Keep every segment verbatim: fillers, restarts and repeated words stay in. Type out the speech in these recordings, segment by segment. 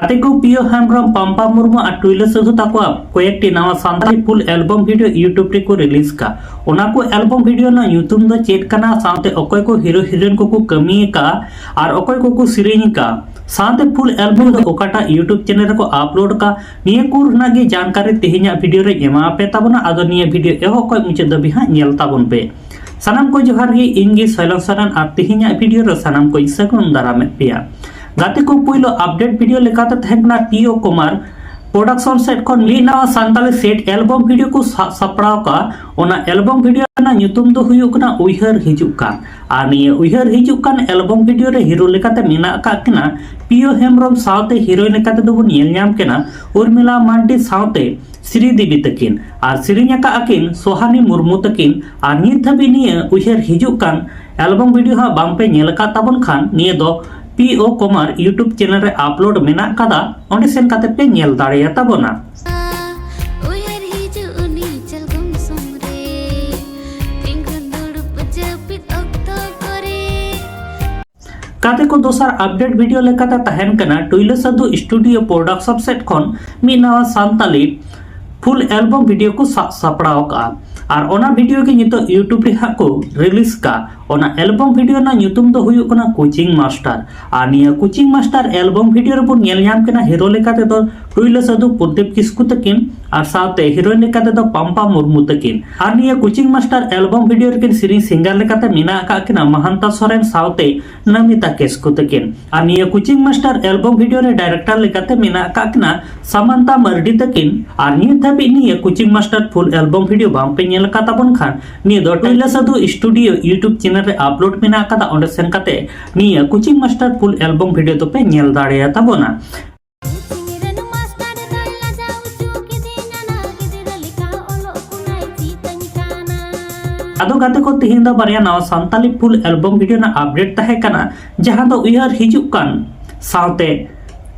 ᱜᱟᱛᱮ ᱠᱚ, ᱯᱤᱭᱳ ᱦᱮᱢᱵᱨᱚᱢ, ᱯᱟᱢᱯᱟ ᱢᱩᱨᱢᱩ ᱟᱨ ᱴᱩᱭᱞᱟᱹ ᱥᱟᱹᱫᱷᱩ ᱛᱟᱠᱚᱣᱟᱜ ᱠᱚᱭᱮᱠᱴᱤ ᱱᱟᱣᱟ ᱥᱟᱱᱛᱟᱲᱤ ᱯᱷᱩᱞ ᱮᱞᱵᱚᱢ ᱵᱷᱤᱰᱤᱭᱳ YouTube ᱨᱮᱠᱚ ᱨᱤᱞᱤᱡᱽ ᱠᱟᱜ᱾ ᱚᱱᱟ ᱠᱚ ᱮᱞᱵᱚᱢ ᱵᱷᱤᱰᱤᱭᱳ ᱨᱮᱱᱟᱜ ᱧᱩᱛᱩᱢ ᱫᱚ ᱪᱮᱫ ᱠᱟᱱᱟ, ᱥᱟᱶᱛᱮ ᱚᱠᱚᱭ ᱠᱚ ᱦᱤᱨᱳ ᱦᱤᱨᱳᱭᱤᱱ ᱠᱚᱠᱚ ᱠᱟᱹᱢᱤ ᱟᱠᱟᱫ ᱟᱨ ᱚᱠᱚᱭ ᱠᱚᱠᱚ ᱥᱮᱨᱮᱧ ᱟᱠᱟᱫ, ᱥᱟᱶᱛᱮ ᱯᱷᱩᱞ ᱮᱞᱵᱚᱢ ᱫᱚ ᱚᱠᱟᱴᱟᱜ YouTube ᱪᱮᱱᱮᱞ ᱨᱮᱠᱚ ᱟᱯᱞᱳᱰ ᱟᱠᱟᱫ, ᱱᱤᱭᱟᱹ ᱠᱚ ᱨᱮᱱᱟᱜ ᱜᱮ ᱡᱟᱱᱠᱟᱨᱤ ᱛᱮᱦᱮᱧᱟᱜ ᱵᱷᱤᱰᱤᱭᱳ ᱨᱮᱧ ᱮᱢᱟ ᱟᱯᱮ ᱛᱟᱵᱚᱱᱟ᱾ ᱟᱫᱚ ᱱᱤᱭᱟᱹ ᱵᱷᱤᱰᱤᱭᱳ ᱮᱦᱚᱵ ᱠᱷᱚᱱ ᱢᱩᱪᱟᱹᱫ ᱫᱷᱟᱹᱵᱤᱡ ᱦᱟᱸᱜ ᱧᱮᱞ ᱛᱟᱵᱚᱱ ᱯᱮ᱾ ᱥᱟᱱᱟᱢ ᱠᱚ ᱡᱚᱦᱟᱨ ᱜᱮ, ᱤᱧ ᱜᱮ ᱥᱚᱭᱞᱚᱱ ᱥᱚᱨᱮᱱ ᱟᱨ ᱛᱮᱦᱮᱧᱟᱜ ᱵᱷᱤᱰᱤᱭᱳ ᱨᱮ ᱥᱟᱱᱟᱢ ᱠᱚᱧ ᱥᱟᱹᱜᱩᱱ ᱫᱟᱨᱟᱢᱮᱫ ᱯᱮᱭᱟ᱾ ᱜᱟᱛᱮ ᱠᱚ, ᱯᱩᱭᱞᱩ ᱟᱯᱰᱮᱴ ᱵᱷᱤᱰᱤᱭᱳ ᱞᱮᱠᱟᱛᱮ ᱛᱟᱦᱮᱸ ᱠᱟᱱᱟ ᱯᱤᱭᱳ ᱠᱩᱢᱟᱨ ᱯᱨᱚᱰᱟᱠᱥᱚᱱ ᱥᱮᱫ ᱠᱷᱚᱱ ᱢᱤᱫ ᱱᱟᱣᱟ ᱥᱟᱱᱛᱟᱲᱤ ᱥᱮᱴ ᱮᱞᱵᱚᱢ ᱵᱷᱤᱰᱤᱭᱳ ᱠᱚ ᱥᱟᱵ ᱥᱟᱯᱲᱟᱣ ᱠᱟᱜᱼᱟ᱾ ᱚᱱᱟ ᱮᱞᱵᱚᱢ ᱵᱷᱤᱰᱤᱭᱳ ᱨᱮᱱᱟᱜ ᱧᱩᱛᱩᱢ ᱫᱚ ᱦᱩᱭᱩᱜ ᱠᱟᱱᱟ ᱩᱭᱦᱟᱹᱨ ᱦᱤᱡᱩᱜ ᱠᱟᱱ᱾ ᱟᱨ ᱱᱤᱭᱟᱹ ᱩᱭᱦᱟᱹᱨ ᱦᱤᱡᱩᱜ ᱠᱟᱱ ᱮᱞᱵᱚᱢ ᱵᱷᱤᱰᱤᱭᱳ ᱨᱮ ᱦᱤᱨᱳ ᱞᱮᱠᱟᱛᱮ ᱢᱮᱱᱟᱜ ᱟᱠᱟᱫ ᱠᱤᱱᱟ ᱯᱤᱭᱳ ᱦᱮᱢᱵᱨᱚᱢ, ᱥᱟᱶᱛᱮ ᱦᱤᱨᱳᱭᱤᱱ ᱞᱮᱠᱟᱛᱮ ᱫᱚᱵᱚᱱ ᱧᱮᱞ ᱧᱟᱢ ᱠᱤᱱᱟ ᱩᱨᱢᱤᱞᱟ ᱢᱟᱱᱰᱤ ᱥᱟᱶᱛᱮ ᱥᱨᱤᱫᱮᱵᱤ ᱛᱟᱹᱠᱤᱱ᱾ ᱟᱨ ᱥᱮᱨᱮᱧ ᱟᱠᱟᱫ ᱟᱹᱠᱤᱱ ᱥᱳᱦᱟᱱᱤ ᱢᱩᱨᱢᱩ ᱛᱟᱹᱠᱤᱱ᱾ ᱟᱨ ᱱᱤᱛ ᱫᱷᱟᱹᱵᱤᱡ ᱱᱤᱭᱟᱹ ᱩᱭᱦᱟᱹᱨ ᱦᱤᱡᱩᱜ ᱠᱟᱱ ᱮᱞᱵᱚᱢ ᱵᱷᱤᱰᱤᱭᱳ ᱦᱟᱸᱜ ᱵᱟᱝ ᱯᱮ ᱧᱮᱞ ᱟᱠᱟᱫ ᱛᱟᱵᱚᱱ ᱠᱷᱟᱱ, ᱱᱤᱭᱟᱹ ᱫᱚ ᱯᱤ ᱳ ᱠᱩᱢᱟᱨ YouTube ᱪᱮᱱᱮᱞ ᱨᱮ ᱟᱯᱞᱳᱰ ᱢᱮᱱᱟᱜ ᱠᱟᱫᱟ, ᱚᱸᱰᱮ ᱥᱮᱱ ᱠᱟᱛᱮ ᱯᱮ ᱧᱮᱞ ᱫᱟᱲᱮᱭᱟ ᱛᱟᱵᱚᱱᱟ᱾ ᱩᱭᱦᱟᱹᱨ ᱦᱤᱡᱩᱜ ᱩᱱᱤ ᱪᱟᱞᱜᱚᱢ ᱥᱩᱨ ᱨᱮ, ᱛᱤᱸᱜᱩᱱ ᱫᱩᱲᱩᱵ ᱡᱟᱹᱯᱤᱫ ᱚᱠᱛᱚ ᱠᱚᱨᱮ᱾ ᱜᱟᱛᱮ ᱠᱚ, ᱫᱚᱥᱟᱨ ᱟᱯᱰᱮᱴ ᱵᱷᱤᱰᱤᱭᱳ ᱞᱮᱠᱟᱛᱮ ᱛᱟᱦᱮᱱ ᱠᱟᱱᱟ ᱴᱩᱭᱞᱟᱹ ᱥᱟᱹᱫᱷᱩ ᱥᱴᱩᱰᱤᱭᱳ ᱯᱨᱚᱰᱟᱠᱥᱚᱱ ᱥᱮᱫ ᱠᱷᱚᱱ ᱢᱤᱫ ᱱᱟᱣᱟ ᱥᱟᱱᱛᱟᱞᱤ ᱯᱷᱩᱞ ᱮᱞᱵᱚᱢ ᱵᱷᱤᱰᱤᱭᱳ ᱠᱚ ᱥᱟᱵ ᱥᱟᱯᱲᱟᱣ ᱟᱠᱟᱫᱼᱟ᱾ ᱟᱨ ᱚᱱᱟ ᱵᱷᱤᱰᱤᱭᱳ ᱜᱮ ᱱᱤᱛᱚᱜ YouTube ᱨᱮ ᱦᱟᱸᱜ ᱠᱚ ᱨᱤᱞᱤᱡᱽ ᱠᱟᱜ᱾ ᱚᱱᱟ ᱮᱞᱵᱚᱢ ᱵᱷᱤᱰᱤᱭᱳ ᱨᱮᱱᱟᱜ ᱧᱩᱛᱩᱢ ᱫᱚ ᱦᱩᱭᱩᱜ ᱠᱟᱱᱟ ᱠᱳᱪᱤᱝ ᱢᱟᱥᱴᱟᱨ᱾ ᱟᱨ ᱱᱤᱭᱟᱹ ᱠᱳᱪᱤᱝ ᱢᱟᱥᱴᱟᱨ ᱮᱞᱵᱚᱢ ᱵᱷᱤᱰᱤᱭᱳ ᱨᱮᱵᱚᱱ ᱧᱮᱞ ᱧᱟᱢ ᱠᱟᱱᱟ ᱦᱤᱨᱳ ᱞᱮᱠᱟ ᱛᱮᱫᱚ ᱴᱩᱭᱞᱟᱹ ᱥᱟᱹᱫᱷᱩ ᱯᱨᱚᱫᱤᱯ ᱠᱤᱥᱠᱩ ᱛᱟᱹᱠᱤᱱ ᱟᱨ ᱥᱟᱶᱛᱮ ᱦᱤᱨᱳᱭᱤᱱ ᱞᱮᱠᱟ ᱛᱮᱫᱚ ᱯᱟᱢᱯᱟ ᱢᱩᱨᱢᱩ ᱛᱟᱹᱠᱤᱱ᱾ ᱟᱨ ᱱᱤᱭᱟᱹ ᱠᱳᱪᱤᱝ ᱢᱟᱥᱴᱟᱨ ᱮᱞᱵᱚᱢ ᱵᱷᱤᱰᱤᱭᱳ ᱨᱮᱠᱤᱱ ᱥᱮᱨᱮᱧ ᱥᱤᱝᱜᱟᱨ ᱞᱮᱠᱟᱛᱮ ᱢᱮᱱᱟᱜ ᱟᱠᱟᱫ ᱠᱤᱱᱟ ᱢᱟᱦᱟᱱᱛᱟ ᱥᱚᱨᱮᱱ ᱥᱟᱶᱛᱮ ᱱᱚᱢᱤᱛᱟ ᱠᱤᱥᱠᱩ ᱛᱟᱹᱠᱤᱱ᱾ ᱟᱨ ᱱᱤᱭᱟᱹ ᱠᱳᱪᱤᱝ ᱢᱟᱥᱴᱟᱨ ᱮᱞᱵᱚᱢ ᱵᱷᱤᱰᱤᱭᱳ ᱨᱮ ᱰᱟᱭᱨᱮᱠᱴᱚᱨ ᱞᱮᱠᱟᱛᱮ ᱢᱮᱱᱟᱜ ᱟᱠᱟᱫ ᱠᱤᱱᱟ ᱥᱟᱢᱟᱱᱛᱟ ᱢᱟᱨᱰᱤ ᱛᱟᱹᱠᱤᱱ᱾ ᱟᱨ ᱱᱤᱛ ᱫᱷᱟᱹᱵᱤᱡ ᱱᱤᱭᱟᱹ ᱠᱳᱪᱤᱝ ᱢᱟᱥᱴᱟᱨ ᱯᱷᱩᱞ ᱮᱞᱵᱚᱢ ᱵᱷᱤᱰᱤᱭᱳ ᱵᱟᱝ ᱯᱮ ᱧᱮᱞ ᱟᱠᱟᱫ ᱛᱟᱵᱚᱱ ᱠᱷᱟᱱ, ᱱᱤᱭᱟᱹ ᱫᱚ ᱴᱩᱭᱞᱟᱹ ᱥᱟᱹᱫᱷᱩ ᱥᱴᱩᱰᱤᱭᱳ YouTube ᱪᱮᱱᱮᱞ ᱨᱮ ᱟᱯᱞᱳᱰ ᱢᱮᱱᱟᱜ ᱟᱠᱟᱫᱟ, ᱚᱸᱰᱮ ᱥᱮᱱ ᱠᱟᱛᱮ ᱱᱤᱭᱟᱹ ᱠᱳᱪᱤᱝ ᱢᱟᱥᱴᱟᱨ ᱯᱷᱩᱞ ᱮᱞᱵᱚᱢ ᱵᱷᱤᱰᱤᱭᱳ ᱫᱚᱯᱮ ᱧᱮᱞ ᱫᱟᱲᱮᱭᱟ ᱛᱟᱵᱚᱱᱟ᱾ ᱟᱫᱚ ᱜᱟᱛᱮ ᱠᱚ, ᱛᱮᱦᱮᱧ ᱫᱚ ᱵᱟᱨᱭᱟ ᱱᱟᱣᱟ ᱥᱟᱱᱛᱟᱞᱤ ᱯᱷᱩᱞ ᱮᱞᱵᱚᱢ ᱵᱷᱤᱰᱤᱭᱳ ᱨᱮᱱᱟᱜ ᱟᱯᱰᱮᱴ ᱛᱟᱦᱮᱸ ᱠᱟᱱᱟ, ᱡᱟᱦᱟᱸ ᱫᱚ ᱩᱭᱦᱟᱹᱨ ᱦᱤᱡᱩᱜ ᱠᱟᱱ ᱥᱟᱶᱛᱮ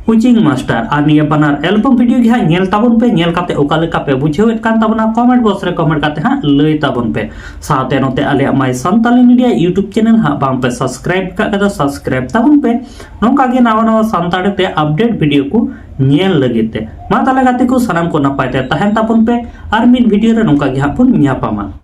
Coaching Master ᱟᱨ ᱱᱤᱭᱟᱹ ᱵᱟᱱᱟᱨ album video ᱜᱮ ᱦᱟᱸᱜ ᱧᱮᱞ ᱛᱟᱵᱚᱱ ᱯᱮ᱾ ᱧᱮᱞ ᱠᱟᱛᱮ ᱚᱠᱟ ᱞᱮᱠᱟ ᱯᱮ ᱵᱩᱡᱷᱟᱹᱣᱮᱫ ᱠᱟᱱ ᱛᱟᱵᱚᱱᱟ, comment box ᱨᱮ comment ᱠᱟᱛᱮ ᱦᱟᱸᱜ ᱞᱟᱹᱭ ᱛᱟᱵᱚᱱ ᱯᱮ᱾ ᱥᱟᱶᱛᱮ ᱱᱚᱛᱮ ᱟᱞᱮᱭᱟᱜ My Santali Media YouTube channel ᱦᱟᱸᱜ ᱵᱟᱝ ᱯᱮ subscribe ᱠᱟᱜ ᱠᱷᱟᱡ ᱫᱚ subscribe ᱛᱟᱵᱚᱱ ᱯᱮ, ᱱᱚᱝᱠᱟ ᱜᱮ ᱱᱟᱣᱟ ᱱᱟᱣᱟ ᱥᱟᱱᱛᱟᱲᱤ ᱛᱮ update video ᱠᱚ ᱧᱮᱞ ᱞᱟᱹᱜᱤᱫ ᱛᱮ᱾ ᱢᱟ ᱛᱟᱦᱞᱮ ᱜᱟᱛᱮ ᱠᱚ, ᱥᱟᱱᱟᱢ ᱠᱚ ᱱᱟᱯᱟᱭ ᱛᱮ ᱛᱟᱦᱮᱱ ᱛᱟᱵᱚᱱ ᱯᱮ, ᱟᱨ ᱢᱤᱫ video ᱨᱮ ᱱᱚᱝᱠᱟ ᱜᱮ ᱦᱟᱸᱜ ᱵᱚᱱ ᱧᱟᱯᱟᱢᱟ᱾